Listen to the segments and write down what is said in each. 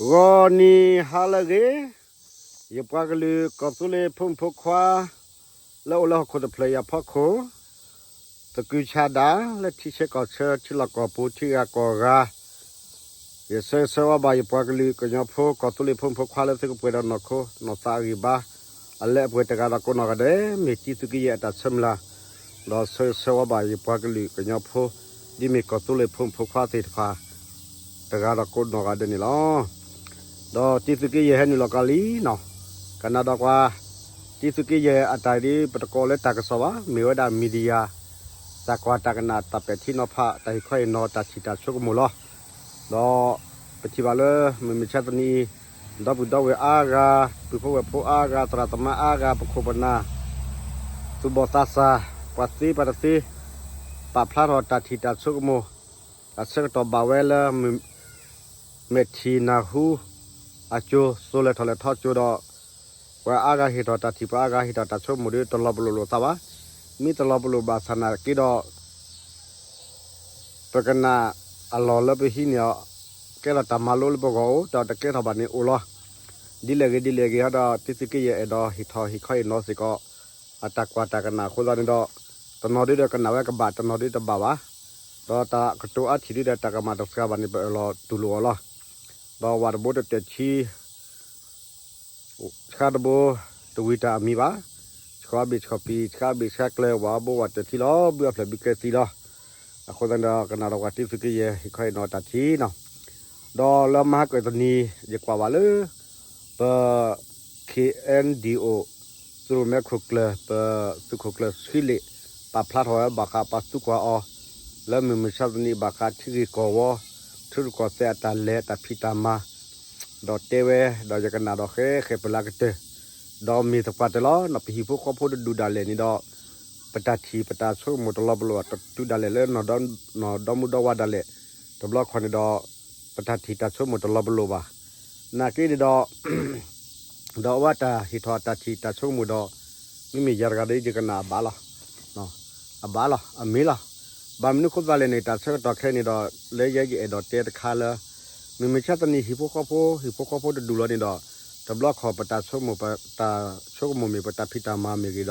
ဂီၤနံၤဟါလၢအဂ့ၤ, ယပှၤကလုာ်ကီၢ်သူလ့ၤဖိမုၣ်ဖိခွါ လၢအိၣ်လၢဟီၣ်ခိၣ်တဖျၢၣ်အံၤအဖီခိၣ်, သကုၤဆးဒး လၢထံဆၢကီၢ်ဆၢ ထံလီၢ်ကီၢ်ပူၤ ထံဂၤကီၢ်ဂၤ, ယဆၢဂ့ၤဆၢဝါဘၣ်ယပှၤကလုာ်ကညီဖိ ကီၢ်သူလ့ၤဖိမုၣ်ဖိခွါလၢသုကပှဲၤဒီးနီၢ်ခိနီၢ်သးအဂံၢ်ဘါ, အလၢအပှဲၤတဂၤဒီးကိးနီၢ်ဂၤဒဲး မ့ၢ်တံသုးက့ယဲၢ်အတၢ်ဆၢမုၢ်လၢ်, ဒီးဆၢဂ့ၤဆၢဝါဘၣ်ယပှၤကလုာ်ကညီဖိ ဒ်မ့ၢ်ကီၢ်သူလ့ၤဖိမုၣ်ဖိခွါသ့ၣ်တဖၣ် တဂၤဒီးကိးနီၢ်ဂၤဒဲးန့ၣ်လီၤ. ဒီးတံသုးက့ယဲၢ်ဟဲနုာ်လီၤကီးလံနီၤ, ကနၣ်ဒီးကွၢ်, တံသုးက့ယဲၢ်အတၢ်ဒ်ပတကိးလၢတၢ်ကစီၣ်ဘၣ်, မ့ၢ်ဝဲဒၣ် media, တၢ်ကွၢ်တၢ်ကနၣ်တၢ်ပဲာ်ထံနီၤဖး တၢ်ဟ့ၣ်ခီဟ့ၣ်နီၤ တၢ်ထံၣ်တၢ်ဆိကမိၣ်လီၤ. ဒီးပထံၣ်ဘၣ်လၢ မုၢ်မဆါတနံၤအံၤ, ဒီပုၢ်ဒီဝဲၢ်အါဂၤ, ပုၢ်ဖိဝဲၢ်ဖိအါဂၤ, သရၣ်သမါအါဂၤ, ပခိၣ်ပနၢ်, သူၣ်ဘီၣ်သးစၢ်, ပှၤသ့ပှၤတသ့, ပာ်ဖျါထီၣ်တၢ်ထံၣ်တၢ်ဆိကမိၣ်, တၢ်ဆၢကတီၢ်ဘၣ်ဝဲလၢ မဲာ်ထံၣ်နၢ်ဟူအစိၤ စိၤလဲၤထီၣ်လဲၤထီအစိၤဒီး, ပှၤအါဂၤဟ့ၣ်ထီၣ်တၢ်ထံၣ် ပှၤအါဂၤဟ့ၣ်ထီၣ်တၢ်ဆိကမိၣ်ဒီး တလီၤပလိာ်လိာ်သးဘၣ်. မ့ၢ်တလီၤပလိာ်ဘၣ်ဆၣ်နာ်က့ဒီး ပကနၣ်အလီၢ်လၢပဟံးန့ၢ်အီၤ, ကဲထီၣ်တၢ်မၤလိလၢပဂီၢ်အိၣ်, ဒီးတကဲထီၣ်ဘၣ်န့ၣ်အိၣ်လီၤ. ဒ်လဲၣ်ဂ့ၤဒ်လဲၣ်ဂ့ၤဟီဒီး တံသုးက့ယဲၢ်အဲၣ်ဒိးဟ့ၣ်ထီၣ်ဟ့ၣ်ခီဟ့ၣ်နီၤစ့ၢ်ကီး အတၢ်ကွၢ်တၢ်ကနၣ်အဃိသတးန့ၣ်ဒီး, တနီၤဒုဒီးကနၣ်ဝဲကဘၣ်, တနီၤဒုတဘၣ်ဘၣ်. ဒီးတၢ်ကတိၤအါထံၣ်ဒုဒီးတၢ်ကမၣ်တစှၤဘၣ်န့ၣ် ပအၢၣ်လီၤတူၢ်လိာ်အီၤလီၤ. ဒီးဝၣ်တဘိတတၢၢ်ထံ ဆှါတဘိ တဝံၤတၢ်အမံၤဘၣ်, ဆှါဘ့ၣ်ဆှါပံၤ ဆှါဘ့ၣ်ဆှါကျဲ ဝၣ်ဘိဝၣ်တၢၢ်ထံလီၤ ဘုအဖျၢၣ်ဘုကဲသံလီၤ. အဃိသတးဒီး ကနၣ်ဒီးကွၢ်တံသုးက့ယဲၢ် ဟ့ၣ်ခီဟ့ၣ်နီၤတၢ်ထံနီၤ. ဒီးလၢမဟါကတနံၤ ယကွၢ်ဘၣ်လၢ ပ ခ့ၣ်အဲၣ်ဒံၣ်အိၣ် သုးရိၣ်မဲခိၣ်ကျၢၢ် ပသုးခိၣ်ကျၢၢ်ဆှံလ့ၣ် ပာ်ဖျါထီၣ်ဝဲဘၣ်ဃးပာ်သူကွၢ်အီၤ လၢမုၢ်မဆါတနံၤဘၣ်ဃးထံဂ့ၢ်ကီၢ်ဝီ ထံရူၢ်ကီၢ်သဲးအတၢ်လဲၤတၢ်ဖံးတၢ်မၤ ဒီးတဲဝဲ ဒီးယကနၣ်ဒီးဃဲဃဲပလၢကတၢၢ်, ဒီးမ့ၢ်သပှၢ်တၢၢ်လီၤ. ပဟံၣ်ဖိဃီဖိတဒူၣ်ဒၣ်လဲာ်န့ၣ်ဒီး ပတၢ်ထံၣ်ပတၢ်ဆိကမိၣ်တလီၤပလိာ်ဘၣ်, တဒူၣ်ဒၣ်လဲာ်လၢ နီၢ်ဒီမူဒီဝါဒၣ်လဲာ်, တဘျီခီန့ၣ်ဒီး ပတၢ်ထံၣ်တၢ်ဆိကမိၣ်တလီၤပလိာ်ဘၣ်. နာ်က့န့ၣ်ဒီး ဒီးအဝဲတၢ်ဟ့ၣ်ထီၣ်တၢ်ထံၣ်တၢ်ဆိကမိၣ်ဒီး မ့မ့ၢ်ယၤတဂၤဒီးယကနၣ်အဘၣ်လီၤ. အဘၣ်လီၤ အမ့ၢ်လီၤ. ဘၣ်မနုၤဃိသတးလဲၣ်န့ၣ် တၢ်ဆၢကတီၢ်ခဲအံၤန့ၣ်ဒီး လၢယဲယအဲၣ်ဒိးတဲတခါလၢ မုၢ်မဆါတနံၤ ဟံၣ်ဖိဃီဖိ ဟံၣ်ဖိဃီဖိတဒူၣ်လီၤန့ၣ်ဒီး တဘျီခီၣ်ပတၢ်ဆိကမိၣ် ပတၢ်ဆိကမိၣ်မ့ၢ် ပတၢ်ဖံးတၢ်မၤမ့ၢ်ဂ့ၤဒီး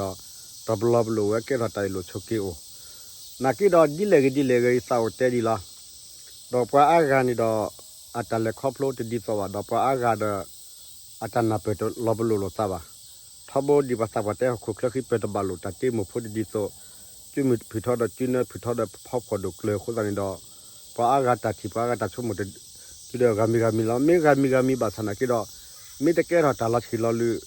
တလီၤပလိာ်ဝဲ ကဲထီၣ်တၢ်အ့ၣ်လိာ်ဆိးက့အိၣ်. နာ်က့ဒီးဒ်လဲၣ်ဂ့ၤဒ်လဲၣ်ဂ့ၤ ယသးအိၣ်တဲဒံးလီၤ. ဒီးပှၤအါဂၤန့ၣ်ဒီး အတၢ်လဲၤခီဖျိတဒ်သိးဘၣ်, ဒီးပှၤအါဂၤဒီး အတၢ်နၢ်ပၢၢ်တလီၤပလိာ်လိာ်သးဘၣ်. ထီဘိဒ်ပှၤသးပှၢ်တဲ ဟီၣ်ခိၣ်ချၢဃံပၢၢ်တဘၣ်လိာ်တၢ်တ့မိၢ်ဖိတဒ်သိး, စုမုၢ်ဖုၣ်ထီဒီးစုနၢဖုၣ်ထီဒီးဖီဖှီၣ်ဒိၣ်ကျၢၤအဃိသတးန့ၣ်ဒီး ပှၤအါဂၤတၢ်ထံၣ် ပှၤအါဂၤတၢ်ဆိကမိၣ် တုၤဒီးဂၤမံၤဂၤမံၤလီၤ. မ့ၢ်ဂၤမံၤဂၤမံၤဘၣ်ဆၣ်နာ်က့ဒီး မ့ၢ်တကဲထီၣ်တၢ်လီၤဆံးလီၤလုၢ်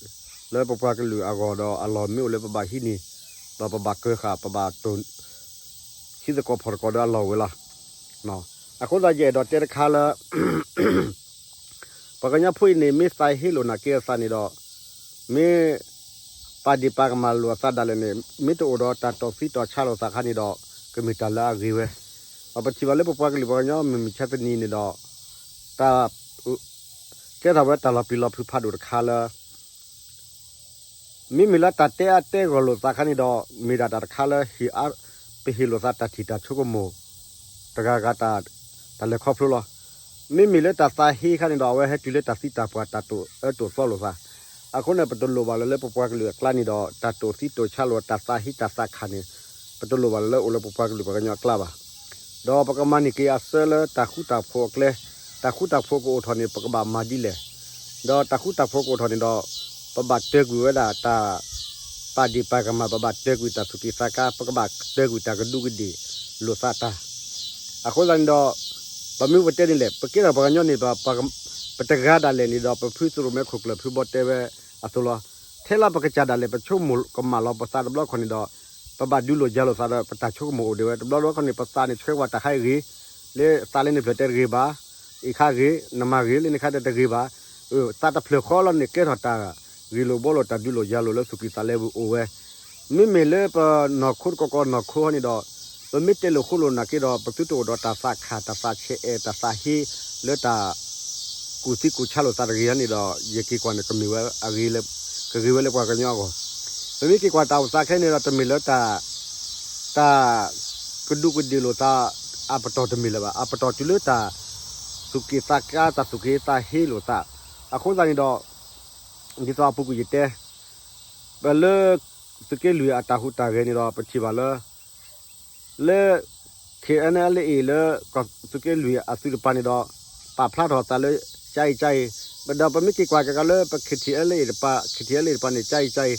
လၢပပှၤကလုာ်အဂီၢ်ဒီး အလီၢ်မ့ၢ်အိၣ်လၢပဘၣ်ဟံးန့ၢ် ဒီးပဘၣ်ကၢဃာ် ပဘၣ်တိၢ် ဟံးသကိးဖီၣ်သကိးဒီးအလီၢ်ဝဲလီၤ. အဃိသတးယအဲၣ်ဒိးတဲတခါလၢ ပှၤကညီဖိအံၤန့ၣ် မ့ၢ်သးဟ့လိာ်နာ်က့အသးန့ၣ်ဒီး မ့ၢ်ပာ်ဒ့ၣ်ပာ်ကမၣ်လိာ်အသးဒၣ်လဲာ်န့ၣ် မ့ၢ်တအိၣ်ဒီးတၢ်တီၢ်သံတီၢ်ဆါလိာ်သးခါန့ၣ်ဒီး ကမ့ၢ်တၢ်လၢအဂ့ၤဝဲ. ဒီးပထံၣ်ဘၣ်လၢပပှၤကလုာ်ပှၤကညီမုၢ်မဆါတနံၤန့ၣ်ဒီး တၢ် ကဲထီၣ်ဝဲတၢ်လီၤပျံၤလီၤဖုးဖးဒိၣ်တခါလၢ မ့မ့ၢ်လၢတၢ်တဲအါတဲဂီၢ်လိာ်သးခါန့ၣ်ဒီး မ့ၢ်ဒၣ်တၢ်တခါလၢ ပဟ့ၣ်လိာ်သးတၢ်ထံၣ်တၢ်ဆိကမိၣ် တဂၤဂၤတၢ် တၢ်လဲၤခီဖျိလီၤ. မ့မ့ၢ်လၢတၢ်သးဟ့ခါန့ၣ်ဒီး အဝဲဟဲတုၤလၢတၢ်သံတၢ်ပှၢ် တၢ်တိာ်အၢတိာ်သီလိာ်သး. အဃိန့ၣ် ပတလိၣ်ဘၣ်လၢၤလၢပပှၤကလုာ်အကျါန့ၣ်ဒီး တၢ်တိာ်သံတိာ်ဆါလိာ် တၢ်သးဟ့တၢ်သးခးန့ၣ် ပတလိၣ်ဘၣ်လၢၤလၢအိၣ်လၢပပှၤကလုာ်ပှၤကညီအကျါဘၣ်. ဒီးပကမၤန့ၢ်က့ၤအဆၢလၢတၢ်ဃူတၢ်ဖိးအကျဲ, တၢ်ဃူတၢ်ဖိးကအိၣ်ထီၣ်န့ၣ် ပကဘၣ်မၤဒ်လဲၣ်. ဒီးတၢ်ဃူတၢ်ဖိးကအိၣ်ထီၣ်န့ၣ်ဒီး ပဘၣ်တၢၢ်ကွံာ်ဝဲဒၣ်တၢ် ပာ်ဒ့ၣ်ပာ်ကမၣ်, ပဘၣ်တၢၢ်ကွံာ်တၢ်သူၣ်ကံၢ်သးကါ, ပကဘၣ်တၢၢ်ကွံာ်တၢ်ကဒူးကဒ့ၣ်လိာ်သးတၢ်. အဃိသတးန့ၣ်ဒီး ပမ့ၢ်ပတဲန့ၣ်လဲၣ်, ပကဲထီၣ်ပှၤကညီန့ၣ် ပတဂၤဒၣ်လဲာ်န့ၣ်ဒီး ပဖုသရိၣ်မဲခိၣ်ကျၢၢ်ဖုဘီတဲဝဲအသိးလီၤ. ထဲလၢပကစၢ်ဒၣ်လဲာ် ပဆိကမိၣ်ကမၣ်လီၤပသးတဘျီခီန့ၣ်ဒီး ပဘၣ်ဒုးလိာ်ယၤလိာ်သးဒီး ပတၢ်ဆိကမိၣ်အိၣ်ဒံးဝဲ. တဘျီတဘျီခီန့ၣ် ပသးန့ၣ်ဆှၢဝဲတၢ်ခါအံၤဂ့ၤ, လၢသးလၢန့ၣ်ဖျၢၣ်တဲတဂ့ၤဘၣ်, အံၤခါဂ့ၤ, နမၤဂ့ၤ လၢန့ၣ်ခါတဲတဂ့ၤဘၣ်. သးတဖျၢၣ်ဃီလီၤန့ၣ် ကဲထီၣ်တၢ်ဂ့ၢ်လိာ်ဘှီလိာ် တၢ်ဒုးလိာ်ယၤလိာ်လၢသူၣ်ကံၢ်သးလဲပူၤအိၣ်ဝဲ. မ့မ့ၢ်လၢပနီၢ်ခိတကီၢ်ကီၢ်နီၢ်ခိဟီန့ၣ်ဒီး ပမ့ၢ်တဲလိာ်ဃိလိာ်နာ်က့ဒီး ပသုတအိၣ်ဒီးတၢ်သးခး တၢ်သးဆဲးအဲး တၢ်သးဟ့လၢတၢ် ကူၣ်သံကူၣ်ဆါလိာ်သးတဂ့ၤန့ၣ်ဒီး ယက့ၤကွၢ်န့ၣ် ကမ့ၢ်ဝဲအဂ့ၤလၢ ကဂ့ၤဝဲလၢပှၤကညီအဂီၢ်. ပမ့ၢ်က့ၤကွၢ်တၢ်အိၣ်သးခဲအံၤန့ၣ်ဒီး တမ့ၢ်လၢတၢ် တၢ်ကဒူးကဒ့ၣ်လိာ်သး အပတီၢ်တမ့ၢ်လၢၤဘၣ်. အပတီၢ်တုၤလၢတၢ် သူၣ်က့ၣ်သးကါ တၢ်သူၣ်က့ၣ်သးဟ့လိာ်သး, အဃိသတးန့ၣ်ဒီး ဒ်သိးအပူၤကွံာ်ယတဲ ပလၢ သုးက့လွံၢ်အတၢ်ဟူးတၢ်ဂဲၤန့ၣ်ဒီး ပထံၣ်ဘၣ်လၢ လၢ KNLA လၢ သုးက့လွံၢ်အသုးတပၤန့ၣ်ဒီး ပာ်ဖျါထီၣ်သးလၢ ကအံၤကအံၤ, ဒီးပမ့ၢ်က့ၤကွၢ်က့ၤလၢပ KTLA တပၤ KTLA တပၤန့ၣ် ကအံၤကအံၤ,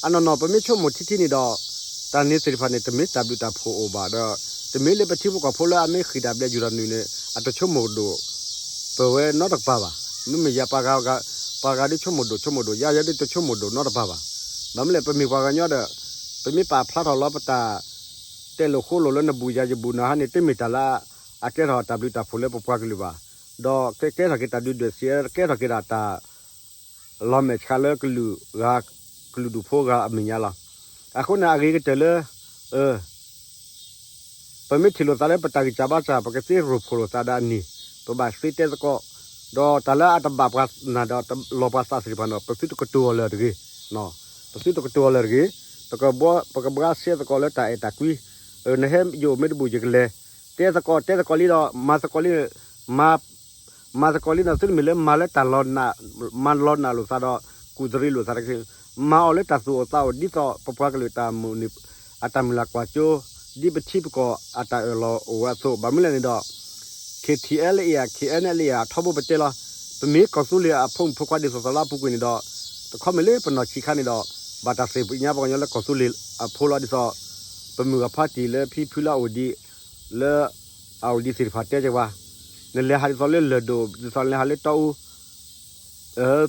အနီၢ်နီၢ် ပမ့ၢ်ဆိကမိၣ်ထံထံန့ၣ်ဒီး တၢ်န့ၣ်သ့ၣ်တဖၣ်န့ၣ် တမ့ၢ်တၢ်ဘျုးတၢ်ဖှိၣ်အိၣ်ဘၣ်ဒီး တမ့ၢ်လၢပထံဖိကီၢ်ဖိလၢအမ့ၢ်ဃံးတၢ်ဘျဲၣ်ယူၤတၢ်နုာ်န့ၣ် အတဆိကမိၣ်ဒိၣ် ပဝဲနီတကပၤဘၣ်. မ့မ့ၢ်ယၤ ပှၤဂၤဒ်ဆိကမိၣ်ဒိၣ်ဆိကမိၣ်ဒိၣ် ယၤယၤဒ်တဆိကမိၣ်ဒိၣ်နီတပၤဘၣ်. ဘၣ်မနုၤလဲၣ် ပမ့ၢ်ပှၤကညီဒီး ပမ့ၢ်ပာ်ဖျါထီၣ်လီၤပတၢ် တဲလိာ်ဃိလိာ်လၢနဘူးယၤယဘူးနၤဟါန့ၣ် တမ့ၢ်တၢ်လၢ အကဲထီၣ်တၢ်ဘျုးတၢ်ဖှိၣ်လၢပပှၤကလုာ်ဘၣ်. ဒီးကကဲထီၣ်က့ၤတၢ်ဒုၣ်ဒွဲၣ်စံး ကဲထီၣ်က့ၤဒၣ်တၢ် လီၤမဲာ်ဆှးလၢကလုာ်ဂၤ ကလုာ်ဒူၣ်ဖိဂၤအမဲာ်ညါလီၤ. အဃိန့ၣ် အဂ့ၤကတၢၢ်လၢ ပမ့ၢ်ထံၣ်လိာ်သးလၢပတၢ်ဂံၢ်စၢ်ဘါစၢ် ပကသ့ရိၣ်ဖှိၣ်လိာ်သးဒီးအနံၣ်, ပဘၣ်သ့တဲသကိး, ဒီးတၢ်လၢအတဘၣ်ပှၤနၢ်ဒီးလီၤပှၤသးသ့ၣ်တဖၣ်န့ၣ် ပသုတကတိၤအီၤလၢၤတဂ့ၤ, ပသုတကတိၤအီၤလၢၤတဂ့ၤ, ပကဘှါ ပကဘှါရှဲသကိးလၢတၢ်အဲၣ်တၢ်ကွံ, နဟဲယအိၣ်မ့ၢ်တဘူၣ်ယကလဲၤ, တဲသကိးတဲသကိးလံဒီး မၤသကိးလံ, မၤ မၤသကိးလံဒီး သုတမ့ၢ်လၢမၤလၢတၢ်လီၤနး, မၤလီၤနးလိာ်သးဒီး ကူၣ်သရံးလိာ်သးတက့ၢ်. မၤအီၤလၢတၢ်သူၣ်အိၣ်သးအိၣ် ဒ်သိးပပှၤကလုာ်တၢ်မုၢ်နံၤ အတၢ်မုၢ်လၢ်ကွၢ်စိ ဒ်ပထံပကီၢ်အတၢ်အၢၣ်လီၤအိၣ်ဝဲအသိး, ဘၣ်မနုၤလဲၣ်န့ၣ်ဒီး KTLA ဧါ KNLA ဧါ ထီဘိပတဲလီၤ, ပမ့ၢ်ကီၢ်သူလ့ၤအဖိမုၣ်ဖိခွါဒ်သိးသိးလၢအပူၤကွံာ်န့ၣ်ဒီး တခီမ့ၢ်လၢပနီၢ်ဆံးခါန့ၣ်ဒီး ဘၣ်တၢ်သ့ၣ်ညါပှၤကညီလၢကီၢ်သူလ့ၤအဖိလီၤ ဒ်သိး ပမုၢ်ဂၤဖါတံၢ်လၢဖံဖုလၢအအိၣ်ဒံး လၢအအိၣ်ဒံးသ့ၣ်တဖၣ်တဲက့ၤပှၤ, နလဲၤဟးဒ်သိးလၢလၢၢ်ဒိၣ် ဒ်သိးနလဲၤဟးလၢတီအူ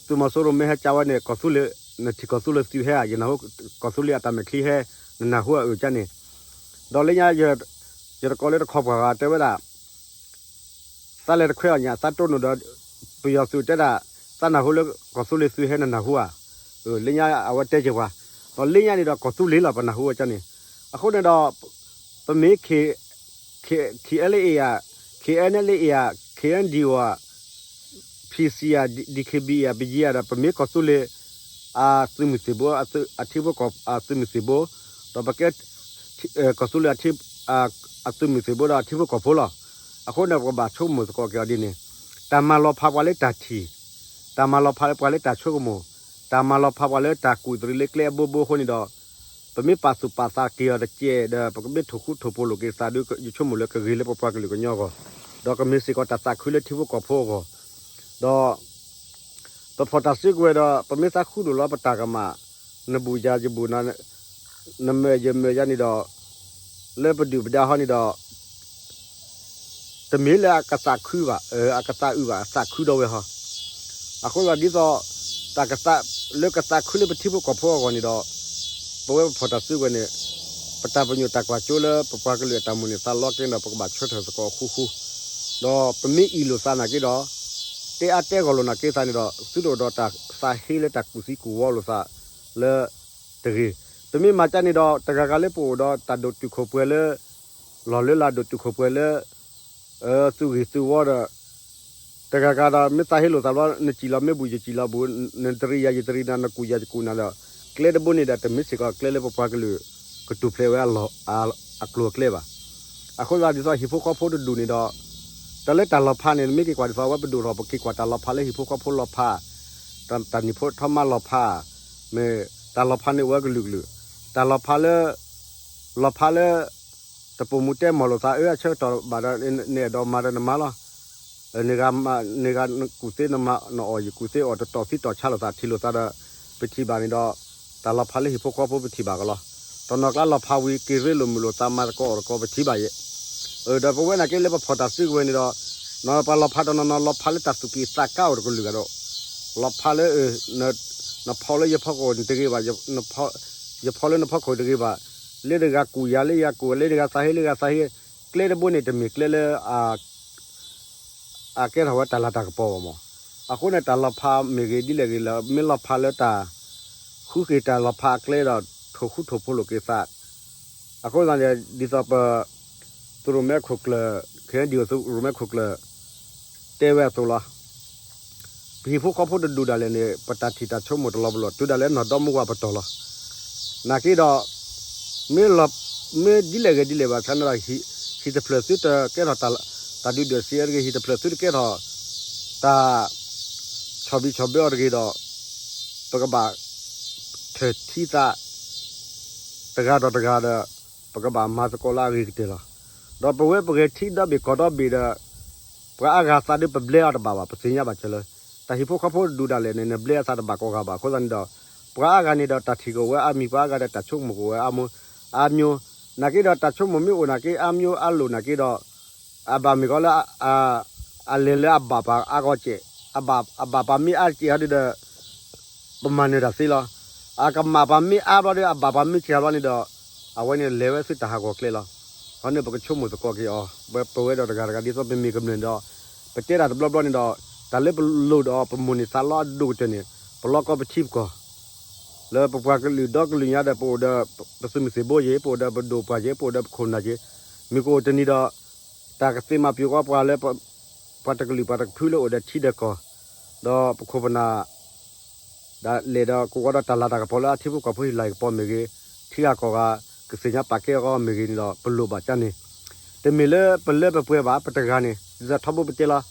သုးမီၤစိရိၤမ့ၢ်ဟဲကၢဝဲန့ၣ် ကီၢ်သူလ့ၤ နထံၣ်ကီၢ်သူလ့ၤသုးဟဲဧါ, ယနၢ်ဟူကီၢ်သူလ့ၤအတၢ်မဲာ်ချံဟဲ, နနၢ်ဟူအအၢၣ်ကန့ၣ်, ဒီးလၢညါ ယတကိးလၢတခီပှၤဂၤတဲဝဲဒၣ် သးလဲၤတခွဲအီၤညါ သးတိၢ်နီၣ်ဒီး ပယီၤသုးတဲဒၣ် သးနၢ်ဟူလၢကီၢ်သူလ့ၤသုးဟဲနနၢ်ဟူဧါ, လၢညါအဝဲတဲက့ၤပှၤ, ဒီးလၢညါန့ၣ်ဒီးကီၢ်သူလ့ၤလီၤ ပနၢ်ဟူဝဲကန့ၣ်, အဃိန့ၣ်ဒီး ပမ့ၢ် KLA ဧါ, KNLA ဧါ, KNDO ဧါ PC ဧါ, DKBA ဧါ, BGF ဧါဒီး ပမ့ၢ်ကီၢ်သူလ့ၤ အသုးမုၢ်သံၣ်ဘိ အထံဖိကီၢ်ဖိအသုးမုၢ်သံၣ်ဘိ, ဒီးပကဲ ကီၢ်သူလ့ၤ အသုးမုၢ်သံၣ်ဘိဒီးအထံဖိကီၢ်ဖိလီၤ. အဃိန့ၣ် ပကဘၣ်ဆိကမိၣ်သကိးက့ၤအီၤဒ်န့ၣ်, တၢ်မၤလီၤဖးပှၤလၢတၢ်ထံၣ်, တၢ်မၤလီၤဖးပှၤလၢတၢ်ဆိကမိၣ်, တၢ်မၤလီၤဖးပှၤလၢတၢ်ကူၣ်သရံးလၢကျဲအဘိဘိအဃိန့ၣ်ဒီး ပမ့ၢ်ပာ်သူၣ်ပာ်သးက့ၤအီၤတကဲးဒီး ပကမ့ၢ်ထိၣ်ဃူထိၣ်ဖိးလိာ်က့ၤသးဒီး ယဆိကမိၣ်လၢကဂ့ၤလၢပပှၤကလုာ်ကညီအဂီၢ်, ဒီးကမ့ၢ်စ့ၢ်ကီးတၢ်သးခုလၢထံဖိကီၢ်ဖိအဂီၢ်, ဒီး ပဖီၣ်တၢ်စုကဝဲၤဒီး ပမ့ၢ်သးဃုဒိၣ်လီၤပတၢ်ကမၣ်, နဘူးယၤယဘူးနၤ, နမၢယမၢယၤန့ၣ်ဒီး လၢပဒုၣ်ပဒါဟီန့ၣ်ဒီး တမ့ၢ်လၢအကသးခုဘၣ်, အကသးအုးဘၣ် အသးခုဒီးဝဲဟီ, အဃိသတးဒ်သိး တၢ်ကသး လၢကသးခုလၢပထံဖိကီၢ်ဖိအဂီၢ်န့ၣ်ဒီး ပဝဲပဖီၣ်တၢ်စုကဝဲၤန့ၣ် ပတၢ်ပညိၣ်တၢ်ကွၢ်စိလၢပပှၤကလုာ်အတၢ်မိၣ်န့ၢ်သးလီက့ၤဒီး ပကဘၣ်ဆၢထၢၣ်သကိးဃူဃူ, ဒီးပမ့ၢ်အံၣ်လိာ်သးနာ်က့ဒီး တဲအါတဲဂီၢ်လိာ်နာ်က့သးန့ၣ်ဒီး သုတအိၣ်ဒီးတၢ်သးဟ့လၢတၢ်ကူၣ်သံကူၣ်ဝီလိာ်သးလၢတဂ့ၤ. ပမ့ၢ်မၤကၢန့ၣ်ဒီး တဂၤဂၤလၢပအိၣ်ဒီးတၢ်ဒိၣ်တုာ်ခိၣ်ပှဲၤလၢ လီၢ်လၢလၢဒိၣ်တုာ်ခိၣ်ပှဲၤလၢ သုးဂ့ၢ်သုးဝီဒီး တဂၤဂၤဒီး မ့ၢ်သးဟ့လိာ်သးဘျီ နစံၣ်လီၤမ့ၢ်ဘူး ယစံၣ်လီၤဘူး, နတရံးယၤ ယတရံးနၤ, နကူၣ်ယၤ ယကူၣ်နၤဒီး ကျဲတဘိန့ၣ်ဒီး တမ့ၢ်စ့ၢ်ကီးကျဲလၢပပှၤကလုာ် ကထူၣ်ဖျဲးဝဲ အကျိၤအကျဲဘၣ်. အဃိသတးဒ်သိးဟံၣ်ဖိဃီဖိတဒူၣ်န့ၣ်ဒီး တၢ်လၢတၢ်လီၤဖးန့ၣ် မ့ၢ်က့ၤကွၢ်ဒ်သိး အဝဲပဒိၣ်ထီၣ် ပက့ၤကွၢ်တၢ်လီၤဖးလၢဟံၣ်ဖိဃီဖိလီၤဖး, တၢ်နံၣ်ဖိထီၣ်မၤလီၤဖး, မ့ၢ်တၢ်လီၤဖးန့ၣ်အိၣ်ဝဲကလုာ်ကလုာ်, တၢ်လီၤဖးလၢ လီၤဖးလၢ တပိာ်မူတဲမီၢ်လိာ်သး အၢ အဆၢကတီၢ်ဘၣ်ဒီး နအဲၣ်ဒိးမၤဒီးနမၤလီၤ. နဂၤ နဂၤကူၣ်သ့နမၤ နအီၣ်ယကူၣ်သ့အီၣ် တတီၢ်သံတီၢ်ဆါလိာ်သး ထံၣ်လိာ်သးဒီး ပထံၣ်ဘၣ်န့ၣ်ဒီး တၢ်လီၤဖးလၢဟံၣ်ဖိဃီဖိပထံၣ်ဘၣ်ကလီၤ. တနီၤကျါလီၤဖးဝံၤ က့ၤရ့လိာ်မုာ်လိာ်သး မၤသကိးအီၣ်သကိး ပထံၣ်ဘၣ်ယဲၢ်. ဒီးပဝဲနာ်က့လၢပဖီၣ်တၢ်စုကဝဲၤန့ၣ်ဒီး ပှၤလီၤဖးတနီၤနီၤ လီၤဖးလၢတၢ်သူၣ်က့ၣ်သးကါအိၣ်တကလုာ်ဂၤဒီး လီၤဖးလၢ နဖီလၢယဖီခိၣ်တဂ့ၤဘၣ်, ယဖီလၢနဖီခိၣ်တဂ့ၤဘၣ်, လၢတဂၤကူၣ်ယၤလၢယၤကူၣ်, လၢတဂၤသးဟ့လၢဂၤသးဟ့, ကျဲတဘိန့ၣ် တမ့ၢ်ကျဲလၢ အကဲထီၣ်ဝဲတၢ်လၤတၢ်ကပီၤဘၣ်မး. အဃိန့ၣ် တၢ်လီၤဖးမ့ၢ်ဂ့ၤဒ်လဲၣ်ဂ့ၤလၢ မ့ၢ်လီၤဖးလၢတၢ် ဃုက့ၤတၢ်လီၤဖးအကျဲဒီး ထိၣ်ဃူထိၣ်ဖိးလိာ်က့ၤသး. အဃိသတးန့ၣ် ဒ်သိးပ သုးရိၣ်မဲခိၣ်ကျၢၢ် ခဲအံၤဒ်သိးသုးရိၣ်မဲခိၣ်ကျၢၢ် တဲဝဲအသိးလီၤ. ပဟံၣ်ဖိဃီဖိတဒူၣ်ဒၣ်လဲာ်န့ၣ် ပတၢ်ထံၣ်တၢ်ဆိကမိၣ်တလီၤပလိာ် တုၤဒၣ်လဲာ်နီၢ်ဒီမါဝၤပတီၢ်လီၤ. နာ်က့ဒီး မ့ၢ်ဒ်လဲၣ်ဂ့ၤဒ်လဲၣ်ဘၣ်ဆၣ်န့ၣ်ဒီး ဟံၣ်တဖျၢၣ်သုတကဲထီၣ်တၢ် တၢ်ဒုၣ်ဒွဲၣ်စံးအၢတဂ့ၤ ဟံၣ်တဖျၢၣ်သုတကဲထီၣ် တၢ်ဆီၣ်ဘံၣ်ဆီၣ်ဘၢအီၤတဂ့ၤဒီး ပကဘၣ်ထၢၣ်ထံသး တဂၤဒီးတဂၤဒီး ပကဘၣ်မၤသကိးလၢအဂ့ၤကတၢၢ်လီၤ. ဒီးပဝဲပဂဲၤထံဒီဘ့ၣ်ကီၢ်ဒီဘ့ၣ်ဒီး ပှၤအါဂၤသးဒုးပဘျဲအီၤတဘၣ်ဘၣ် ပသ့ၣ်ညါဘၣ်စၢၤလၢ တၢ်ဟံၣ်ဖိဃီဖိဒုၣ်ဒၣ်လဲာ်န့ၣ် နဘျဲအသးတဘၣ်ကိးဂၤဘၣ်. အဃိသတးန့ၣ်ဒီး ပှၤအါဂၤန့ၣ်ဒီး တၢ်ထံၣ်ကအိၣ်ဝဲအါမံၤ ပှၤအါဂၤဒီးတၢ်ဆိကမိၣ်ကအိၣ်ဝဲအါမံၤ အါမျိုး နာ်က့ဒီး တၢ်ဆိကမိၣ်မ့ၢ်အိၣ်နာ်က့ အါမျိုးအါလိာ်နာ်က့ဒီး အဘၣ်မ့ၢ်ကီးလၢ အလဲၤလၢအဘၣ်ပှၤအါဂီၢ်စဲး အဘၣ်ပှၤမ့ၢ်အါစဲးဟီဒုဒီး ပမၤနၢၤတၢ်သ့လီၤ. အကမၣ်ပှၤမ့ၢ်အါဘျီဒီး အဘၣ်ပှၤမ့ၢ်စဲးဘျီန့ၣ်ဒီး အဝဲန့ၣ်လဲၤဝဲဆူတၢ်ဟးဂီၤကျဲလီၤ. အဃိန့ၣ် ပကဆိကမိၣ်သကိးက့ၤအီၤ ပဝဲဒီးတဂၤတဂၤ ဒ်သိးပမ့ၢ်ကမျၢၢ်န့ၣ်ဒီး ပတဲတၢ်တဘျီဘျီန့ၣ်ဒီး တၢ်လၢပလိၣ်ဒီးပမိၢ်န့ၢ်သးလီအဒိၣ်ကတၢၢ်န့ၣ် ပလီၢ်ကီၢ်ပထံပကီၢ် လၢပပှၤကလုာ်ဒီကလုာ်ညါဒီး ပအိၣ်ဒီးပသုးမုၢ်သံၣ်ဘိယ့ၣ် ပအိၣ်ဒီးပဒိၣ်ပှၢ်ယ့ၣ် ပအိၣ်ဒီးပခိၣ်ပနၢ်ယ့ၣ် မ့ၢ်ကအိၣ်တနံၤဒီး တၢ်ကသ့ၣ်မၤပျီၤကီးပှၤလၢ ပှၤတကလုာ်ပှၤတကဖုလၢအိၣ်ဒီးထံဒီးကီၢ် ဒီးပခိၣ်ပနၢ် ဒၣ်လဲာ်ဒီးကဝီၤဒီးတၢ်လၤတၢ်ကပီၤလၢအထံဖိကီၢ်ဖိဟ့ၣ်လၤကပီၤမ့ၢ်ဂ့ၤ ထံဂၤကီၢ်ဂၤ ကသ့ၣ်ညါပာ်ကဲအဂီၢ်မ့ၢ်ဂ့ၤန့ၣ်ဒီး ပလိၣ်ဘၣ်ကၢ်န့ၣ် တမ့ၢ်လၢပလၢပပှဲၤဘၣ် ပတဂၤန့ၣ် ဒ်သိးထီဘိပတဲလီၤ.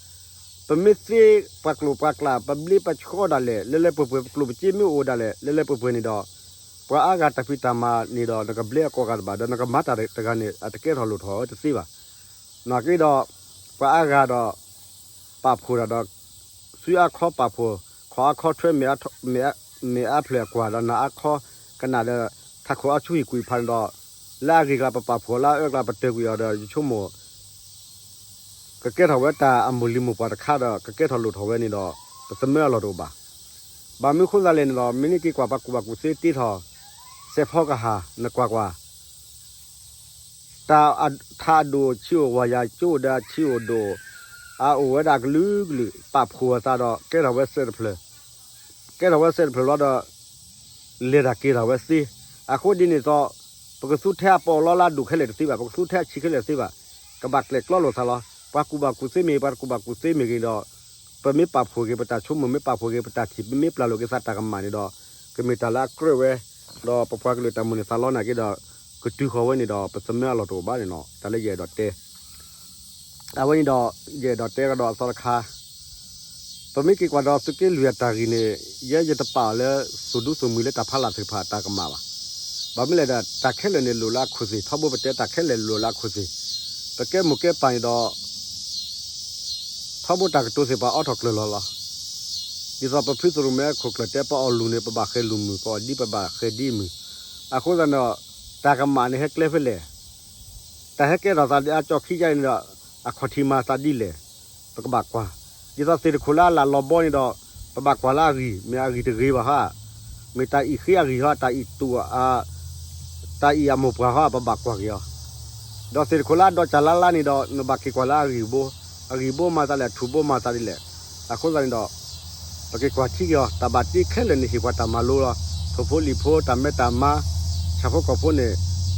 ပမ့ၢ်သ့ပှၤကျိာ်ပှၤကျး ပဘျ့ပဆှီဒၣ်လဲာ် လၢလၢပှဲၤပှဲၤ ပကျိၣ်ပစ့မ့ၢ်အိၣ်ဒၣ်လဲာ် လၢလၢပှဲၤပှဲၤန့ၣ်ဒီး ပှၤအါဂၤတၢ်ဖံးတၢ်မၤန့ၣ်ဒီး နကဘျဲအကိးဂၤတဘၣ် ဒီးနကမၤတၢ်တဂၤန့ၣ် အတကဲထီၣ်လိၣ်ထီၣ်ဝဲတသ့ဘၣ်. နာ်က့ဒီး ပှၤအါဂၤဒီး ပာ်ဖှိၣ်တၢ်ဒီး စုအါခီပာ်ဖှိၣ် ခီၣ်အါခီထွဲ မ့ၢ်အါဖျၢၣ်အကွၢ်ဒီး နၤအါခီကနၣ်ဒီး ထးခိၣ်အါဆူဟံၣ်ကွံာ်ဖးန့ၣ်ဒီး လၢအဂ့ၢ်ကျါပပာ်ဖှိၣ် လၢအအၢကျါပတၢၢ်ကွံာ်အီၤဒီး ယဆိကမိၣ် ကကဲထီၣ်ဝဲတၢ်အမိၢ်လံၤမိၢ်ပှၢ်တခါဒီး ကကဲထီၣ်လိၣ်ထီၣ်ဝဲန့ၣ်ဒီး ပသမၢအလီၢ်တအိၣ်ဘၣ်. ဘၣ်မနုၤဃိသတးလဲၣ်န့ၣ်ဒီး မ့ၢ်နက့ၤကွၢ်ပှၤကူၣ်ဘၣ်ကူၣ်သ့တ့ထီၣ် စဲးဖီကဟၣ် နကွၢ်ကွၢ် တၢ်ထးအဒိၣ်ဆံးအိၣ် ဝၤယၤကၠိအိၣ်ဒီးအဆံးအိၣ်ဒိၣ် အအိၣ်ဝဲဒၣ်ကလုာ်ကလုာ် ပာ်ဖှိၣ်အသးဒီး ကဲထီၣ်ဝဲစဲးတဖျၢၣ် ကဲထီၣ်ဝဲစဲးတဖျၢၣ်လီၤဒီး လဲၤတၢ်က့ၤထီၣ်ဝဲသ့. အဃိဒ်န့ၣ်သိး ပကသူထဲအပီးလီလၢအဒိၣ်ခဲလၢာ်တသ့ဘၣ်, ပကသူထဲအဆံးခဲလၢာ်တသ့ဘၣ်, ကဘၣ်ကျဲၣ်ကျီလိာ်သးလီၤ. ပှၤကူၣ်ဘၣ်ကူၣ်သ့မ့ၢ်ဂ့ၤ, ပှၤတကူၣ်ဘၣ်ကူၣ်သ့မ့ၢ်ဂ့ၤဒီး ပမ့ၢ်ပာ်ဖှိၣ်ဂ့ၤ ပတၢ်ဆိကမိၣ် မ့ၢ်ပာ်ဖှိၣ်ဂ့ၤ ပတၢ်ထံၣ် ပမ့ၢ်ပျၢ်လိာ်က့ၤသးတၢ်ကမၣ်န့ၣ်ဒီး ကမ့ၢ်တၢ်လၢအကြၢးဝဲ, ဒီးပပှၤကလုာ်တၢ်မိၣ်န့ၢ်သးလီနာ်က့ဒီး ကတုၤဃီၤဝဲန့ၣ်ဒီး ပသမၢအလီၢ်တအိၣ်ဘၣ်န့ၣ်နီၤ. တၢ်လၢယအဲၣ်ဒိးတဲ အဝဲန့ၣ်ဒီး ယအဲၣ်ဒိးတဲကဒီးအသီတခါ, ပမ့ၢ်က့ၤကွၢ်ဒီးသုးက့လွံၢ်အတၢ်ဂ့ၢ်န့ၣ် ယဲယတပာ်အီၤလၢ သူၣ်ဒူသးမုာ်လၢတၢ်ဖးလၢ်သ့ၣ်တဖၣ်အတၢ်ကမၣ်ဘၣ်. ဘၣ်မနုၤလဲၣ်ဒီး တၢ်ခဲလၢာ်န့ၣ်လိၣ်လၢအခိၣ်သ့ၣ်, ထီဘိပတဲတၢ်ခဲလၢာ်လိၣ်လၢအခိၣ်သ့ၣ်, ပကဲမိၢ်ကဲပၢ်န့ၣ်ဒီး ထီဘိတၢ်ကတိၤသ့ၣ်တဖၣ်အိးထီၣ်ကျၢၤလီၤလီၤ. ဒ်သိးပဖုသရၣ်မုၣ်ခိၣ်ကျၢၢ်တဲ ပအီၣ်လူၤန့ၣ် ပဘၣ်ဃဲၤလူၤမုၢ်, ပအီၣ်ဒံပဘၣ်ဃဲၤဒံမုၢ်. အဃိသတးဒီး တၢ်ကမၣ်န့ၣ်ဟဲကျဲဖဲလဲၣ်. တၢ်ဟဲကဲထီၣ်သးဒီးအကၠီခံကယါအံၤန့ၣ်ဒီး အခီၣ်ထံးမၤသးဒ်လဲၣ်, ပကဘၣ်ကွၢ်. ဒ်သိးသ့ၣ်တခိၣ်လၢအလၢ်လီၤဘီန့ၣ်ဒီး ပဘၣ်ကွၢ်လၢအဂံၢ်, မ့ၢ်အဂံၢ်တဂ့ၤဘၣ်ဟီ, မ့ၢ်တၢ်အံၣ်ဃ့အဂံၢ်ဟီ, တၢ်အံၣ်တူၢ် တၢ်အံၣ်အမိၢ်ပှၢ်ဟီ ပဘၣ်ကွၢ်က့ၤအီၤ. ဒီးသ့ၣ်တခိၣ်လၢအဒီးစၢ်လါလါန့ၣ်ဒီး နဘၣ်က့ၤကွၢ်လၢအဂံၢ်ဘိ, အဂံၢ်ဘိမၤသးလဲၣ်, အထူၣ်ဘိမၤသးဒ်လဲၣ်. အဃိသတးန့ၣ်ဒီး ပက့ၤကွၢ်ထံက့ၤအီၤ, တၢ်ဘၣ်တ့ခဲလၢာ်န့ၣ် ဟ့ၣ်ပှၤတၢ်မၤလိလီၤ. ထိၣ်ဖိလံၣ်ဖိ, တၢ်မဲတၢ်မါ, ဆၣ်ဖိကီၢ်ဖိန့ၣ်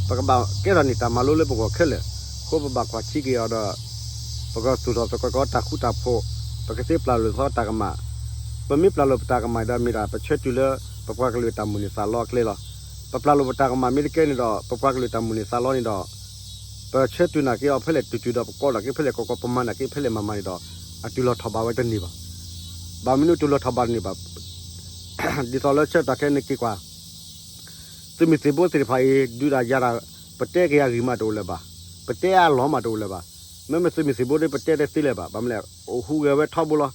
ပကဘၣ်ကဲထီၣ်န့ၢ်တၢ်မၤလိလၢပဂီၢ်ခဲလၢာ်. အဃိပဘၣ်ကွၢ်ထံက့ၤအီၤဒီး ပကသူၣ်ထီၣ်သကိးကီးတၢ်ဃူတၢ်ဖိး, ပကသ့ပျၢ်လိာ်သီတၢ်ကမၣ်. ပမ့ၢ်ပျၢ်လိာ်ပတၢ်ကမၣ်ဒီး မ့ၢ်ဒၣ်ပဆၢတုၤလၢ ပပှၤကလုာ်တၢ်မိၣ်န့ၢ်သးလီအကျဲလီၤ. ပပျၢ်လိာ်ပတၢ်ကမၣ်မ့ၢ်တကဲန့ၣ်ဒီး ပပှၤကလုာ်တၢ်မိၣ်န့ၢ်သးလီန့ၣ်ဒီး ပဆၢတုၤနာ်က့အီၤဖဲလဲၣ်တုၤတုၤဒီး ပကိးဒၣ်က့ၤဖဲလဲၣ်ကီကီ ပမၤနာ်က့ဖဲလဲၣ်မၤမၤန့ၣ်ဒီး အတုၤလီၤထီၣ်ဘးဝဲတန့ၢ်ဘၣ်. ဘၣ်မနုၤတုၤလီၤထီၣ်ဘးတန့ၢ်ဘၣ် ဒ်သိးလၢဆၢကတီၢ်ခဲအံၤနက့ၤကွၢ် သုးမုၢ်သံၣ်ဘိသ့ၣ်တဖၣ်အံၤ ဒုးတၢ်ယၤတၢ် ပတဲက့ၤအဂံၢ်မးတအိၣ်လၢၤဘၣ်, ပတဲအလီၢ်မးတအိၣ်လၢၤဘၣ်. မ့မ့ၢ်သုးမုၢ်သံၣ်ဘိဒီး ပတဲတသ့လၢၤဘၣ်. ဘၣ်မနုၤလဲၣ် ဟူးဂဲၤဝဲထီဘိလီၤ.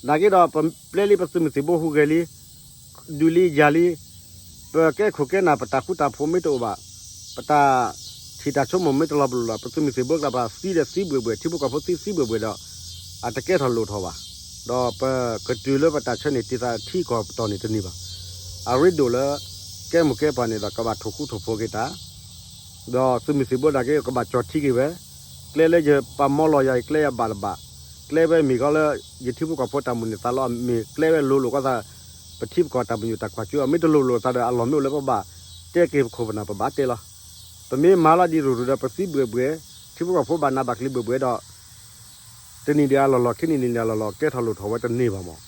နာ်က့ဒီး ပပျဲလံပသုးမုၢ်သံၣ်ဘိဟူးဂဲၤလံ, ဒုးလံယၤလံ, ပကဲခိၣ်ကဲနၢ် ပတၢ်ဃူတၢ်ဖိးမ့ၢ်တအိၣ်ဘၣ်, ပတᢢ်ထံၣ်တၢ်ဆိကမိၣ်မ့ၢ်တလီၤပလိာ်လီၤ, ပသုးမုၢ်သံၣ်ဘိကျါ ပှၤသံဒီးသံဘှဲးဘှဲး, ထံဖိကီၢ်ဖိသံသံဘှဲးဘှဲးဒီး အတကဲထီၣ်လိၣ်ထီၣ်ဘၣ်. ဒီးပကတုၤလၢပတၢ်ဆၢန့ၢ်တံၢ်သးထံကီၢ်ပတီၢ်န့ၣ်တန့ၢ်ဘၣ်. အရ့ဒိၣ်လၢ ကဲမိၢ်ကဲပၢ်န့ၣ်ဒီး ကဘၣ်ထိၣ်ဃူထိၣ်ဖိးက့ၤတၢ် ဒီးသုးမုၢ်သံၣ်ဘိနာ်က့ ကဘၣ်ကၠီၣ်ထံက့ၤဝဲ, ကျဲလၢယပာ်မီလီၤယၤအံၤ ကျဲယဘၣ်တဘၣ်, ကျဲဝဲမ့ၢ်ကီလၢ ယထံဖိကီၢ်ဖိတၢ်မိၣ်န့ၢ်သးလီ မ့ၢ်ကျဲဝဲလိၤလိာ်ကီသး ပထံပကီၢ်တၢ်ပညိၣ်တၢ်ကွၢ်စိအီၤ မ့ၢ်တလိၤလိာ်သးဒီး အလီၢ်မ့ၢ်အိၣ်လၢပဘၣ်တဲက့ၤပခိၣ်ပနၢ် ပဘၣ်တဲလီၤ. ပမ့ၢ်မၤလီၤဒ်ရူၢ်ရူၢ်ဒီး ပသံဘှဲးဘှဲး, ထံဖိကီၢ်ဖိဘၣ်နးဘၣ်ကျံးဘှဲးဘှဲးဒီး တနံၣ်ဒံးအလီၢ်လီၢ် ခံနံၣ်နံၣ်ဒံးအလီၢ်လီၢ် ကဲထီၣ်လိၣ်ထီၣ်ဝဲတန့ၢ်ဘၣ်မး.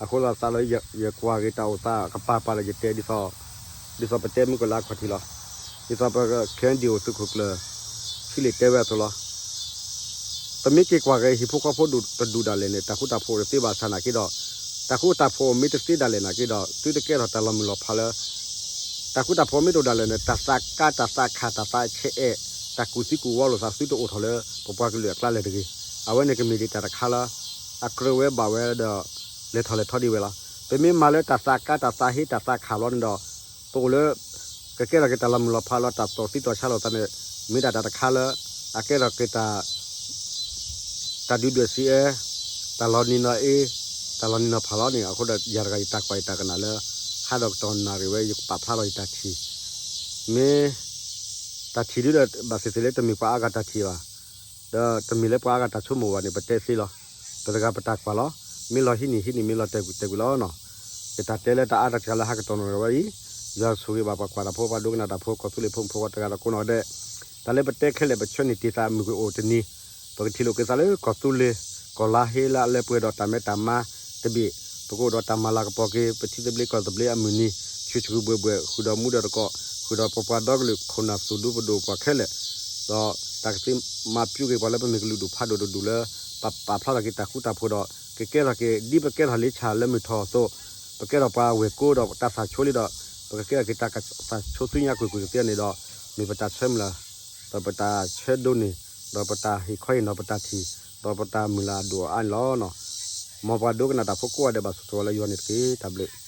အဃိသတးလၢယကွၢ်က့ၤတၢ်အိၣ်သးကပၤပၤဒီး ယတဲဒ်သိး ဒ်သိးပတဲမုၢ်ကလၢအခီၣ်ထံးလီၤ. ဒ်သိးပ ခဲအံၤဒံးအိၣ်သုးခိၣ်ကျၢၢ် ထံၣ်လံာ်တဲဝဲအသိးလီၤ. ပမ့ၢ်က့ၤကွၢ်က့ၤဟံၣ်ဖိဃီဖိတဒူၣ်ဒၣ်လဲာ်န့ၣ် တၢ်ဃူတၢ်ဖိးတသ့ဘၣ်ဆၣ်နာ်က့ဒီး, တၢ်ဃူတၢ်ဖိးမ့ၢ်တသ့ဒၣ်လဲာ်နာ်က့ဒီး သုတကဲထီၣ်တၢ်လီၤမုၢ်လီၤဖးလၢ တၢ်ဃူတၢ်ဖိးမ့ၢ်တအိၣ်ဒၣ်လဲာ်န့ၣ် တၢ်သးကါ တၢ်သးခး တၢ်သးဆဲးအဲး တၢ်ကူၣ်သံကူၣ်ဝီလိာ်သး သုတအိၣ်ထီၣ်လၢပပှၤကလုာ်အကျါလၢၤတဂ့ၤ. အဝဲန့ၣ်ကမ့ၢ်ဒံးတၢ်တခါလၢ အကြၢးဝဲဘၣ်ဝဲဒီး လဲၤထီၣ်လဲၤထီဒံးဝဲလီၤ. ပမ့ၢ်မၤလၢတၢ်သးကါ တၢ်သးဟ့ တၢ်သးခးဘျီန့ၣ်ဒီး ပအိၣ်လၢ ကကဲထီၣ်က့ၤတၢ်လီၤမုၢ်လီၤဖးလီၤ တၢ်သီၣ်သံတီၤဆါလိာ်သးန့ၣ် မ့ၢ်ဒၣ်တၢ်တခါလၢ အကဲထီၣ်က့ၤတၢ် တၢ်ဒုၣ်ဒွဲၣ်စံးအၢ, တၢ်လီၤနံၤနီၤအ့, တၢ်လီၤနံၤနီၤဖးလီၤန့ၣ် အဃိဒီး ယၤတဂၤယတၢ်ကွၢ်ယတၢ်ကနၣ်လၢ ဟးဒီးကတီၢ်နၣ်ရံၣ်ဝဲ ယကပာ်ဖျါထီၣ်ယတၢ်ထံၣ်, မ့ၢ် တၢ်ထံၣ်ဒုဒီး ဘၣ်သ့ၣ်သ့ၣ်လၢတမ့ၢ်ပှၤအါဂၤတၢ်ထံၣ်ဘၣ်, ဒီးတမ့ၢ်လၢပှၤအါဂၤတၢ်ဆိကမိၣ်ဘၣ်န့ၣ် ပတဲသ့လီၤ. ပတဂၤပတၢ်ကွၢ်လီၤ. မ့ၢ်လီၤဟံးန့ၢ်ဟံးန့ၢ် မ့ၢ်လီၤတဲာ်ကွံာ်တဲာ်ကွံာ်လီၤနီၤ. ယတၢ်တဲလၢတၢ်အါတၢ်စှၤလၢဟးကတီၢ်နၣ်ရံၣ်ဝဲအံၤ, ယွၤဆိၣ်ဂ့ၤဘၣ်ပှၤကွၢ်တၢ်ဖိ ပှၤဒိကနၣ်တၢ်ဖိ ကီၢ်သူလ့ၤဖိမုၣ်ဖိခွါတဂၤဒီးကိးနီၢ်ဒဲး, တၢ်လၢပတဲခဲလၢာ် ပဆၢန့ၢ်တ့ၢ်သးမုၢ်ကွံာ်အိၣ်တနံၤ, ပကထံၣ်လိာ်က့ၤသးလၢကီၢ်သူလ့ၤ ကီၢ်လါဟ့လၢအလၢပှဲၤဒီးတၢ်မဲတၢ်မါတဘ့ၣ်, ပကအိၣ်ဒီးတၢ်မၤလၤကပီၤက့ၤ ပထံသဘျ့ကီၢ်သဘျ့အမုၢ်နံၤ ဆူၣ်ဆူၣ်ဘှဲၣ်ဘှဲၣ် ဃုာ်ဒီးမူဒီးတကိး ဃုာ်ဒီးပပှၤဒီကလုာ်ခိၣ်နၢ်သူၣ်ဒူပဒိၣ်ပှၤခဲလၢာ်, ဒီးတၢ်ကသ့မၤပျူးက့ၤပှၤလၢပမ့ၢ်ကလုာ်ဒူၣ်ဖးဒိၣ်တဒူၣ်လၢ ပာ်ဖျါထီၣ်က့ၤတၢ်ဃူတၢ်ဖိးဒီး ကကဲထီၣ်က့ၤ ဒ်ပကဲထီၣ်လံဆၣ်လၢမုၢ်ထီၣ်အသိး, ပကဲထီၣ်ပှၤဝဲၢ်ကိဒီးတၢ်သးဆိလံဒီး ပကကဲထီၣ်က့ၤတၢ်သးဆိသုညါကွ့ၢ်ကွ့ၢ်ကသ့န့ၣ်ဒီး မ့ၢ်ပတၢ်ဆၢမုၢ်လၢ် ဒီးပတၢ်ဆၢဒိးန့ၢ် ဒီးပတၢ်ဟ့ၣ်ခီဟ့ၣ်နီၤပတၢ်ထံၣ် ဒီးပတၢ်မုၢ်လၢ်အဒိၣ်အအါန့ၣ်လီၤ. မ်ပှၤဒိကနၣ်တၢ်ဖိကိးဂၤဒဲးဘၣ်ဆိၣ်ဂ့ၤဝဲလၢယွၤန့ၣ်တက့ၢ်. တၢ်ဘျုး